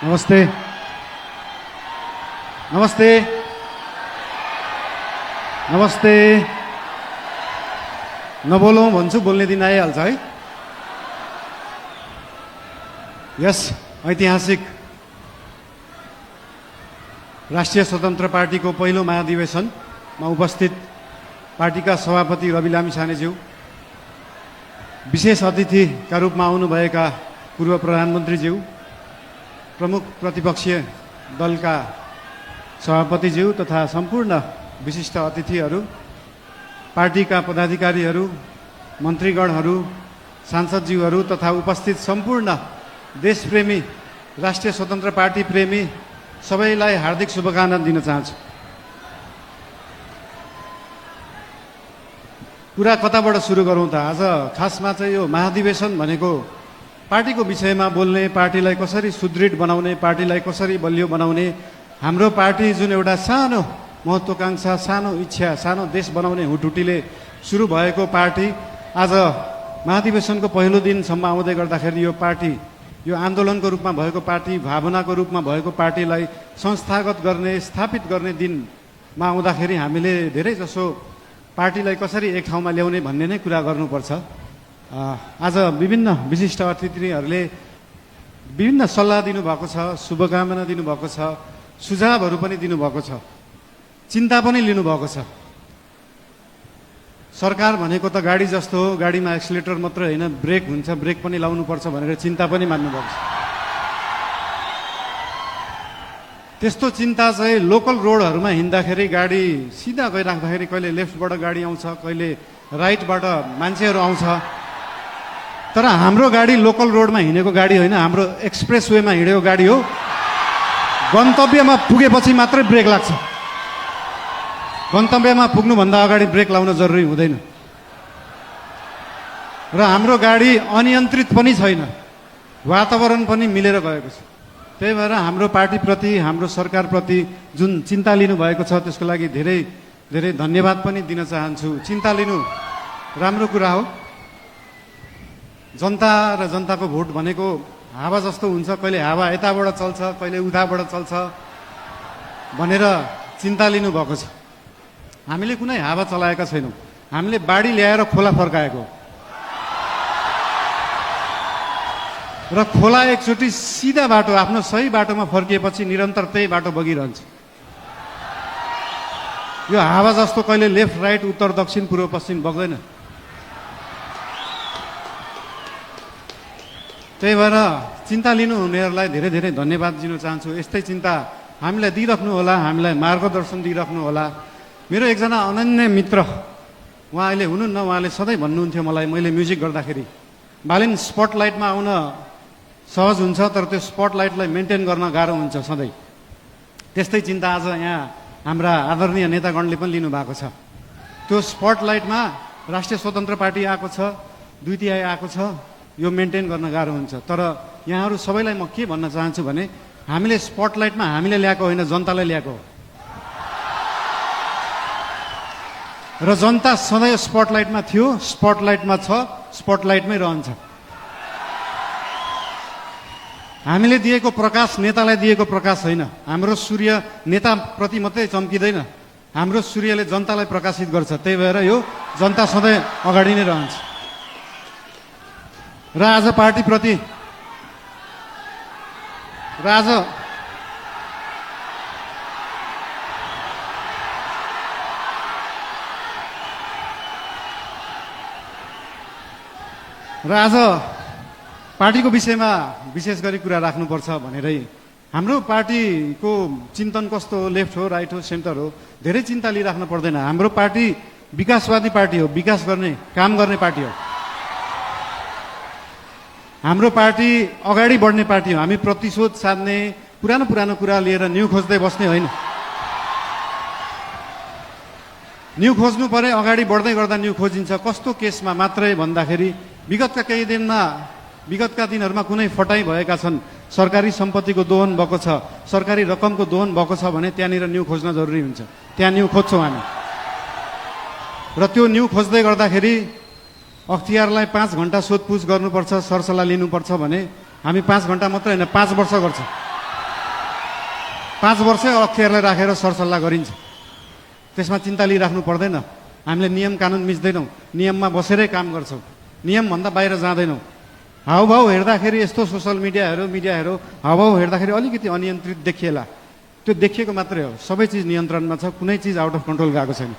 नमस्ते नमस्ते नमस्ते नबोलौँ भन्छु बोल्ने दिन आइहाल्छ है। यस ऐतिहासिक राष्ट्रिय स्वतन्त्र पार्टीको पहिलो महाधिवेशनमा उपस्थित पार्टीका सभापति रवि लामिछानेज्यू, विशेष अतिथिका रूपमा आउनुभएका पूर्व प्रधानमन्त्रीज्यू, प्रमुख प्रतिपक्षीय दलका सभापतिज्यू तथा सम्पूर्ण विशिष्ट अतिथिहरू, पार्टीका पदाधिकारीहरू, मन्त्रीगणहरू, सांसदज्यूहरू तथा उपस्थित सम्पूर्ण देशप्रेमी राष्ट्रिय स्वतन्त्र पार्टी प्रेमी सबैलाई हार्दिक शुभकामना दिन चाहन्छु। कुरा कताबाट सुरु गरौँ त? आज खासमा चाहिँ यो महाधिवेशन भनेको पार्टीको विषयमा बोल्ने, पार्टीलाई कसरी सुदृढ बनाउने, पार्टीलाई कसरी बलियो बनाउने, हाम्रो पार्टी जुन एउटा सानो महत्त्वाकांक्षा, सानो इच्छा, सानो देश बनाउने हुटुटीले सुरु भएको पार्टी आज महाधिवेशनको पहिलो दिनसम्म आउँदै गर्दाखेरि यो पार्टी, यो आन्दोलनको रूपमा भएको पार्टी, भावनाको रूपमा भएको पार्टीलाई संस्थागत गर्ने, स्थापित गर्ने दिनमा आउँदाखेरि हामीले धेरै जसो पार्टीलाई कसरी एक ठाउँमा ल्याउने भन्ने नै कुरा गर्नुपर्छ। आज विभिन्न विशिष्ट अतिथिहरूले विभिन्न सल्लाह दिनुभएको छ, शुभकामना दिनुभएको छ, सुझावहरू पनि दिनुभएको छ, चिन्ता पनि लिनुभएको छ। सरकार भनेको त गाडी जस्तो हो, गाडीमा एक्सिलेटर मात्र होइन, ब्रेक हुन्छ, ब्रेक पनि लाउनुपर्छ भनेर चिन्ता पनि मान्नुभएको छ। त्यस्तो चिन्ता चाहिँ लोकल रोडहरूमा हिँड्दाखेरि गाडी सिधा गइराख्दाखेरि कहिले लेफ्टबाट गाडी आउँछ, कहिले राइटबाट मान्छेहरू आउँछ, तर हाम्रो गाडी लोकल रोडमा हिँडेको गाडी होइन, हाम्रो एक्सप्रेस वेमा हिँडेको गाडी हो। गन्तव्यमा पुगेपछि मात्रै ब्रेक लाग्छ, गन्तव्यमा पुग्नुभन्दा अगाडि ब्रेक लाउन जरुरी हुँदैन। र हाम्रो गाडी अनियन्त्रित पनि छैन, वातावरण पनि मिलेर गएको छ। त्यही भएर हाम्रो पार्टीप्रति, हाम्रो सरकारप्रति जुन चिन्ता लिनुभएको छ त्यसको लागि धेरै धेरै धन्यवाद पनि दिन चाहन्छु। चिन्ता लिनु राम्रो कुरा हो। जनता र जनताको भोट भनेको हावा जस्तो हुन्छ, कहिले हावा यताबाट चल्छ, कहिले उताबाट चल्छ भनेर चिन्ता लिनुभएको छ। हामीले कुनै हावा चलाएका छैनौँ, हामीले बाढी ल्याएर खोला फर्काएको र खोला एकचोटि सिधा बाटो, आफ्नो सही बाटोमा फर्किएपछि निरन्तर त्यही बाटो बगिरहन्छ। यो हावा जस्तो कहिले लेफ्ट राइट, उत्तर दक्षिण, पूर्व पश्चिम बग्दैन। त्यही भएर चिन्ता लिनुहुनेहरूलाई धेरै धेरै धन्यवाद दिन चाहन्छु। यस्तै चिन्ता हामीलाई दिइराख्नु होला, हामीलाई मार्गदर्शन दिइराख्नु होला। मेरो एकजना अनन्य मित्र, उहाँ अहिले हुनुहुन्न, उहाँले सधैँ भन्नुहुन्थ्यो मलाई, मैले म्युजिक गर्दाखेरि, बालिन स्पटलाइटमा आउन सहज हुन्छ तर त्यो स्पटलाइटलाई मेन्टेन गर्न गाह्रो हुन्छ सधैँ। त्यस्तै चिन्ता आज यहाँ हाम्रा आदरणीय नेतागणले पनि लिनुभएको छ। त्यो स्पटलाइटमा राष्ट्रिय स्वतन्त्र पार्टी आएको छ, 2/3 आएको छ, यो मेन्टेन गर्न गाह्रो हुन्छ। तर यहाँहरू सबैलाई म के भन्न चाहन्छु भने हामीले स्पटलाइटमा हामीले ल्याएको होइन, जनतालाई ल्याएको हो। र जनता सधैँ स्पटलाइटमा थियो, स्पटलाइटमा छ, स्पटलाइटमै रहन्छ। हामीले दिएको प्रकाश नेतालाई दिएको प्रकाश होइन। हाम्रो सूर्य नेताप्रति मात्रै चम्किँदैन, हाम्रो सूर्यले जनतालाई प्रकाशित गर्छ। त्यही भएर यो जनता सधैँ अगाडि नै रहन्छ। र आज पार्टीप्रति आज पार्टीको विषयमा विशेष गरी कुरा राख्नुपर्छ भनेरै हाम्रो पार्टीको चिन्तन कस्तो हो, लेफ्ट हो, राइट हो, सेन्टर हो, धेरै चिन्ता लिइराख्नु पर्दैन। हाम्रो पार्टी विकासवादी पार्टी हो, विकास गर्ने, काम गर्ने पार्टी हो। हाम्रो पार्टी अगाडि बढ्ने पार्टी हो। हामी प्रतिशोध साध्ने, पुरानो पुरानो कुरा लिएर न्यू खोज्दै बस्ने होइन। न्यू खोज्नु परे अगाडि बढ्दै गर्दा न्यू खोजिन्छ। कस्तो केसमा मात्रै भन्दाखेरि विगतका दिनहरूमा कुनै फटाइ भएका छन्, सरकारी सम्पत्तिको दोहन भएको छ, सरकारी रकमको दोहन भएको छ भने त्यहाँनिर न्यू खोज्न जरुरी हुन्छ। त्यहाँ न्यू खोज्छौँ हामी। र त्यो न्यू खोज्दै गर्दाखेरि अख्तियारलाई 5 घण्टा सोधपुछ गर्नुपर्छ, सरसल्लाह लिनुपर्छ भने हामी 5 घण्टा मात्रै होइन 5 वर्ष गर्छ। 5 वर्ष अख्तियारलाई राखेर सरसल्लाह गरिन्छ। त्यसमा चिन्ता लिइराख्नु पर्दैन। हामीले नियम कानुन मिच्दैनौँ, नियममा बसेरै काम गर्छौँ, नियमभन्दा बाहिर जाँदैनौँ। हाउभाउ हेर्दाखेरि यस्तो सोसल मिडियाहरू हाउभाउ हेर्दाखेरि अलिकति अनियन्त्रित देखिएला, त्यो देखिएको मात्रै हो। सबै चिज नियन्त्रणमा छ, कुनै चिज आउट अफ कन्ट्रोल गएको छैन।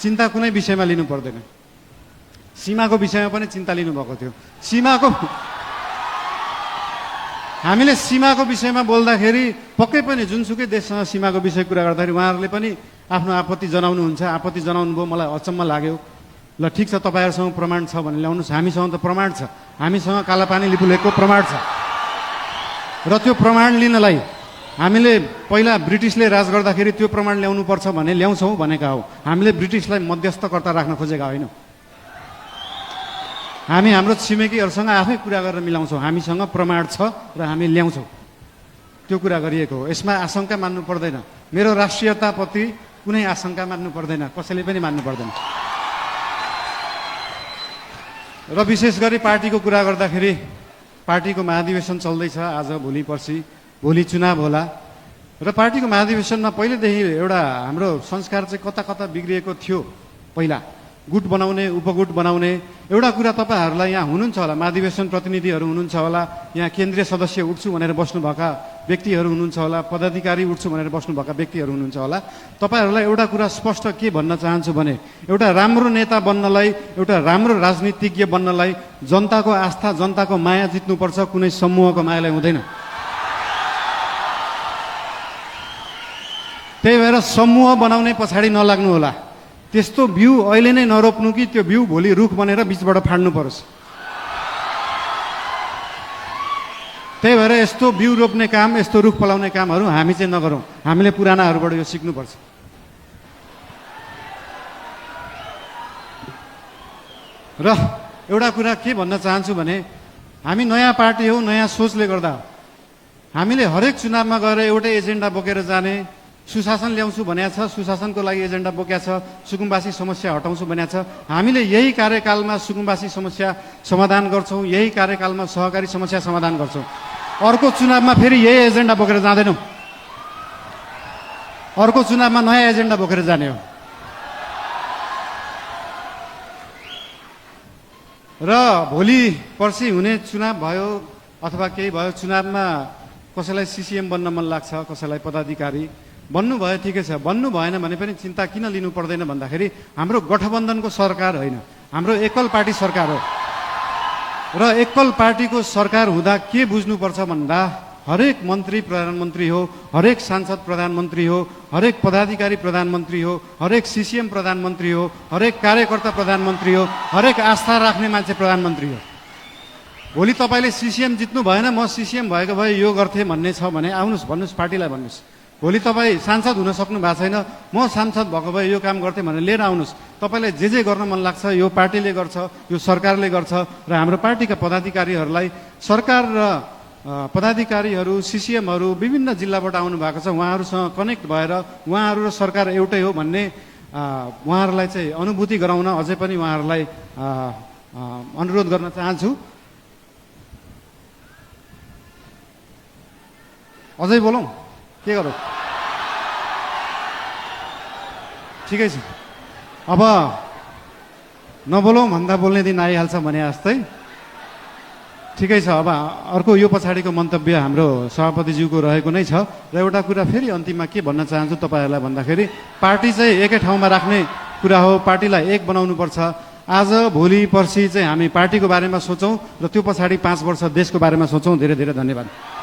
चिन्ता कुनै विषयमा लिनु पर्दैन। सीमाको विषयमा पनि चिन्ता लिनुभएको थियो। हामीले सीमाको विषयमा बोल्दाखेरि पक्कै पनि जुनसुकै देशसँग सीमाको विषय कुरा गर्दाखेरि उहाँहरूले पनि आफ्नो आपत्ति जनाउनुहुन्छ। आपत्ति जनाउनु भयो, मलाई अचम्म लाग्यो। ल ठिक छ, तपाईँहरूसँग प्रमाण छ भने ल्याउनुहोस्। हामीसँग त प्रमाण छ, हामीसँग कालापानी लिपुलेखको प्रमाण छ। र त्यो प्रमाण लिनलाई हामीले पहिला ब्रिटिसले राज गर्दाखेरि त्यो प्रमाण ल्याउनुपर्छ भने ल्याउँछौँ भनेका हौ। हामीले ब्रिटिसलाई मध्यस्थकर्ता राख्न खोजेका होइनौँ। हामी हाम्रो छिमेकीहरूसँग आफै कुरा गरेर मिलाउँछौँ। हामीसँग प्रमाण छ र हामी ल्याउँछौँ, त्यो कुरा गरिएको हो। यसमा आशंका मान्नु पर्दैन। मेरो राष्ट्रियताप्रति कुनै आशंका मान्नु पर्दैन, कसैले पनि मान्नु पर्दैन। र विशेष गरी पार्टीको कुरा गर्दाखेरि पार्टीको महाधिवेशन चल्दैछ आज, भोलि पर्सि, भोलि चुनाव होला। र पार्टीको महाधिवेशनमा पहिलेदेखि एउटा हाम्रो संस्कार चाहिँ कता कता बिग्रिएको थियो। पहिला गुट बनाउने, उपगुट बनाउने एउटा कुरा तपाईँहरूलाई यहाँ हुनुहुन्छ होला, महाधिवेशन प्रतिनिधिहरू हुनुहुन्छ होला, यहाँ केन्द्रीय सदस्य उठ्छु भनेर बस्नुभएका व्यक्तिहरू हुनुहुन्छ होला, पदाधिकारी उठ्छु भनेर बस्नुभएका व्यक्तिहरू हुनुहुन्छ होला। तपाईँहरूलाई एउटा कुरा स्पष्ट के भन्न चाहन्छु भने एउटा राम्रो नेता बन्नलाई, एउटा राम्रो राजनीतिज्ञ बन्नलाई जनताको आस्था, जनताको माया जित्नुपर्छ, कुनै समूहको मायालाई हुँदैन। त्यही भएर समूह बनाउने पछाडि नलाग्नु होला। त्यस्तो बिउ अहिले नै नरोप्नु कि त्यो बिउ भोलि रुख बनेर बिचबाट फाड्नु परोस्। त्यही भएर यस्तो बिउ रोप्ने काम, यस्तो रुख फलाउने कामहरू हामी चाहिँ नगरौँ। हामीले पुरानाहरूबाट यो सिक्नुपर्छ। र एउटा कुरा के भन्न चाहन्छु भने हामी नयाँ पार्टी हौ, नयाँ सोचले गर्दा हो। हामीले हरेक चुनावमा गएर एउटै एजेन्डा बोकेर जाने, सुशासन ल्याउँछु भनेको छ, सुशासनको लागि एजेन्डा बोकेको छ, सुकुम्बासी समस्या हटाउँछु भनेको छ। हामीले यही कार्यकालमा सुकुम्बासी समस्या समाधान गर्छौँ, यही कार्यकालमा सहकारी समस्या समाधान गर्छौँ। अर्को चुनावमा फेरि यही एजेन्डा बोकेर जाँदैनौँ। अर्को चुनावमा नयाँ एजेन्डा बोकेर जाने हो। र भोलि पर्सि हुने चुनाव भयो अथवा केही भयो, चुनावमा कसैलाई सिसिएम बन्न मन लाग्छ, कसैलाई पदाधिकारी बन्नु भयो, ठिकै छ। बन्नु भएन भने पनि चिन्ता किन लिनु पर्दैन भन्दाखेरि हाम्रो गठबन्धनको सरकार होइन, हाम्रो एकल पार्टी सरकार हो। र एकल पार्टीको सरकार हुँदा के बुझ्नुपर्छ भन्दा हरेक मन्त्री प्रधानमन्त्री हो, हरेक सांसद प्रधानमन्त्री हो, हरेक पदाधिकारी प्रधानमन्त्री हो, हरेक सिसिएम प्रधानमन्त्री हो, हरेक कार्यकर्ता प्रधानमन्त्री हो, हरेक आस्था राख्ने मान्छे प्रधानमन्त्री हो। भोलि तपाईँले सिसिएम जित्नु भएन, म सिसिएम भएको भए यो गर्थेँ भन्ने छ भने आउनुहोस्, भन्नुहोस्, पार्टीलाई भन्नुहोस्। भोलि तपाईँ सांसद हुन सक्नु भएको छैन, म सांसद भएको भए यो काम गर्थेँ भनेर लिएर आउनुहोस्। तपाईँलाई जे गर्न मन लाग्छ यो पार्टीले गर्छ, यो सरकारले गर्छ। र हाम्रो पार्टीका पदाधिकारीहरूलाई, सरकार र पदाधिकारीहरू, सिसिएमहरू विभिन्न जिल्लाबाट आउनु भएको छ, उहाँहरूसँग कनेक्ट भएर उहाँहरू र सरकार एउटै हो भन्ने उहाँहरूलाई चाहिँ अनुभूति गराउन अझै पनि उहाँहरूलाई अनुरोध गर्न चाहन्छु। अझै बोलौँ, के गरौँ? ठिकै छ, अब नबोलौँ भन्दा बोल्ने दिन आइहाल्छ भने जस्तै। ठिकै छ, अब अर्को यो पछाडिको मन्तव्य हाम्रो सभापतिज्यूको रहेको नै छ। र एउटा कुरा फेरि अन्तिममा के भन्न चाहन्छु तपाईँहरूलाई भन्दाखेरि पार्टी चाहिँ एकै ठाउँमा राख्ने कुरा हो, पार्टीलाई एक बनाउनुपर्छ। आज भोलि पर्सि चाहिँ हामी पार्टीको बारेमा सोचौँ र त्यो पछाडि 5 वर्ष देशको बारेमा सोचौँ। धेरै धेरै धन्यवाद।